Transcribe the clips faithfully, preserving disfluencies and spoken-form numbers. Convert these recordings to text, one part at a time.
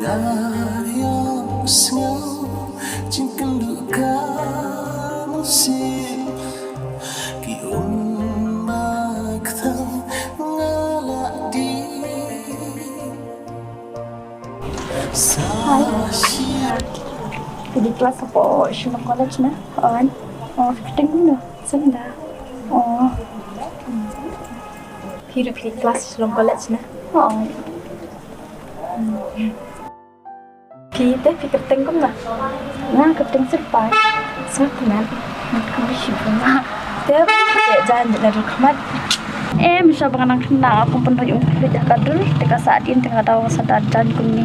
Nga ïohsngew jingkynduh ka mynsiem, ki um ba kthang nga la dih. Hi. Phi dei klas hapoh Shillong College na? On. Oh, phi kyrteng kumno? Sanda. Oh. Phi ruh phi dei klas Shillong College na? Oh. Phi te phi kyrteng kumno? Nga kyrteng Syrpai. Sngewtynnat. Nga kyrteng Shibun. Te phi te jan jingïadei khmat. Em, sha ba nga nang khynnah nga kum pynroi ym khlid ha ka dur, te ka sah dien te nga daw sa da jan kumne.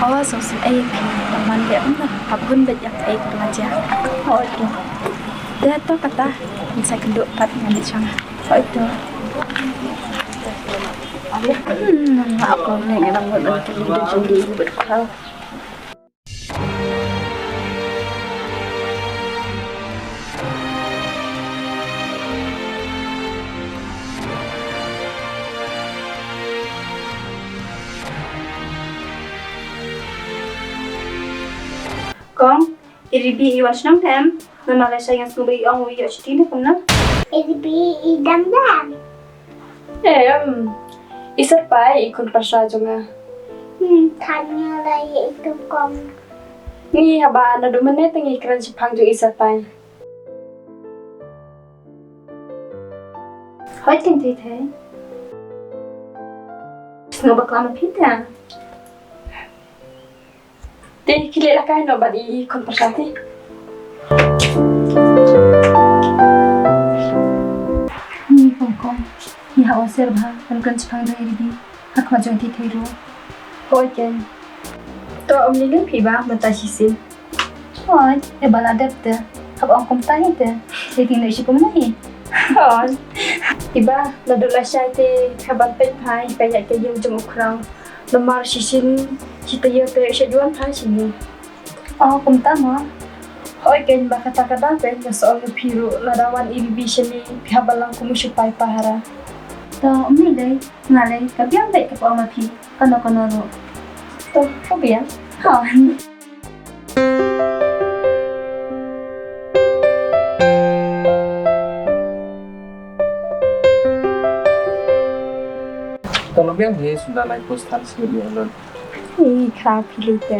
Oh, sngewsih ei phi, da man leh kumno. Hap hun beit ïa kaei kaba la jia. Oh, okay. Te to kata, ngin sa kynduh pat ngan leit shong. Oh, to. Hmm, nga ko ne ngan nang ngan kynduh jingdih bad kau. Kong, i Ribi i wan shnong te em? Namar lashai nga sngew ba i ong u ïoh shuti ne kumno? I Ribi i dang dang. Em, i Syrpai i khun pyrsa jong nga. Hmm, than nga la ïa itu kong. Ngi haba naduh mynne te ngi kren shaphang jong i Syrpai. Hooid kein thei thei. Sngew bakla ma phi te. Te khie leit lakai noh bad i khun pyrsa te. Ni kong kong, ngi hap wan sher bha, ban kren shaphang jong i Ribi ha khmat jong i Thei Thei ruh. Hooid kein. To ym lei lei phi ba mynta shisien. Hooid, eba la dep te. Hap ong kumta hi te. Te ki ngi shi kumno hi. Hooid. Iba, naduh lashai te ka ban peit bha ïa ka ïaid ka ïeng jong u Khraw. Namar shisien shi taïew te sha juan bha shane. Oh, kumta mo. Hooid kein ba kata ka daw kein nga sa ong ïa phi ruh lada wan i Ribi shane phi hap ban long kum u sipai pahara. To ym lei lei, nga lei ka biang beit kaba ong ma phi. Kano kano ruh. To ka biang. Ha. Tang biang hi suda lai pus than sngewbha lut. Ih, khraw phi lei te.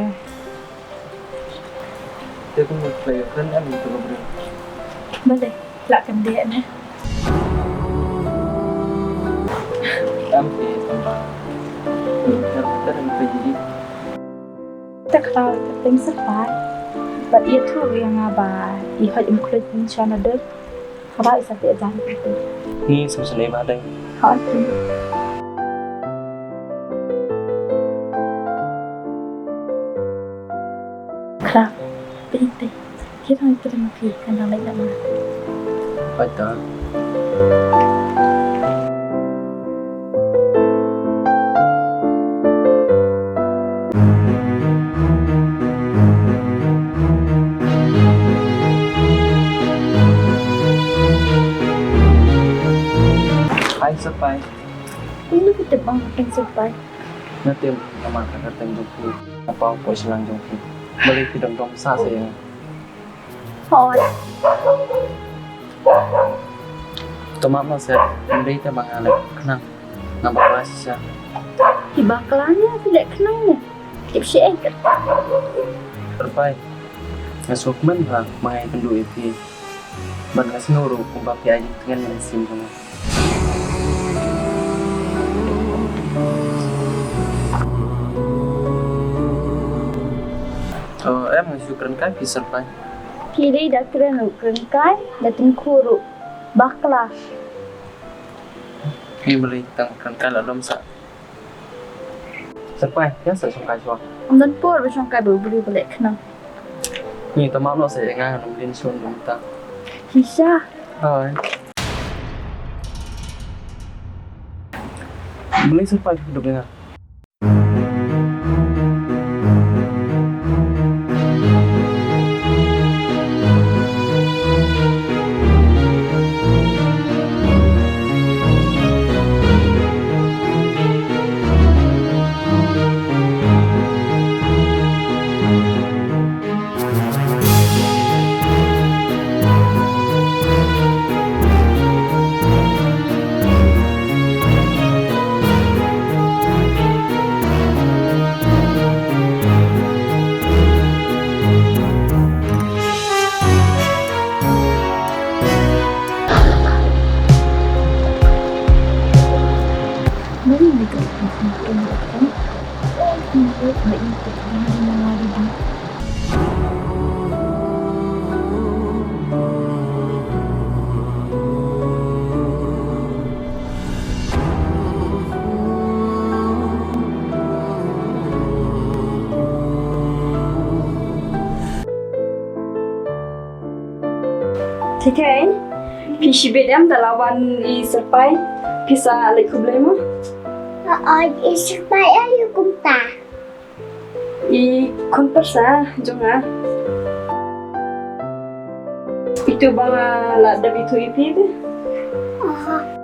Te kum play kan em tu bri. Balei, lah kan deh ne. Em phi tamba. Ter ter em phi. Te khraw i kyrteng Syrpai. Bad i ïathuh ïa nga ba i hooid ym khluit mynshuwa naduh. Haba i sa teh jan i kyrteng. Ni sngewsynei ba dei. Hooid. Khraw. Phi te. Ki dang kren ma phi, kan dang leit noh ma. Hooid to. Hi Syrpai. Kumno phi tip ba nga kyrteng Syrpai? Nga tip namar ka kyrteng jong phi. Nga pang poi shnong jong phi. Balei phi dang dom sah sa ïa nga? Hooid. To map noh seh, ym dei te ba nga leh khnang. Nga bakla shisha. Phi bakla ne phi leh khnang ne? Tip shaei kat. Syrpai. Nga sngewkmen ba ma nga ïakynduh ïa phi. Bad nga sngew ruh kumba phi ai jingtngen ïa ka mynsiem jong nga. Oh, em nga shu kren kai phi Syrpai. Phi dei da kren ruh kren kai, da tyngkhuh ruh bakla. Ngi balei tang kren kai la dom sah. Syrpai, ïa sa shong kai shuwa. Ym don por ba shong kai ba u briew ba leh khnang. Ngi tang map noh sa ïa nga ngan ym lin shun dum ta. Shisha. Hai. Balei Syrpai phi dup ïa nga? Thikei, phi shibit em da la wan i Syrpai, phi sa leit khublei mo? Oi, i Syrpai aïu kumta? I khun pyrsa jong nga. Itu ba nga la dep ithuh ïa phi te. Aha.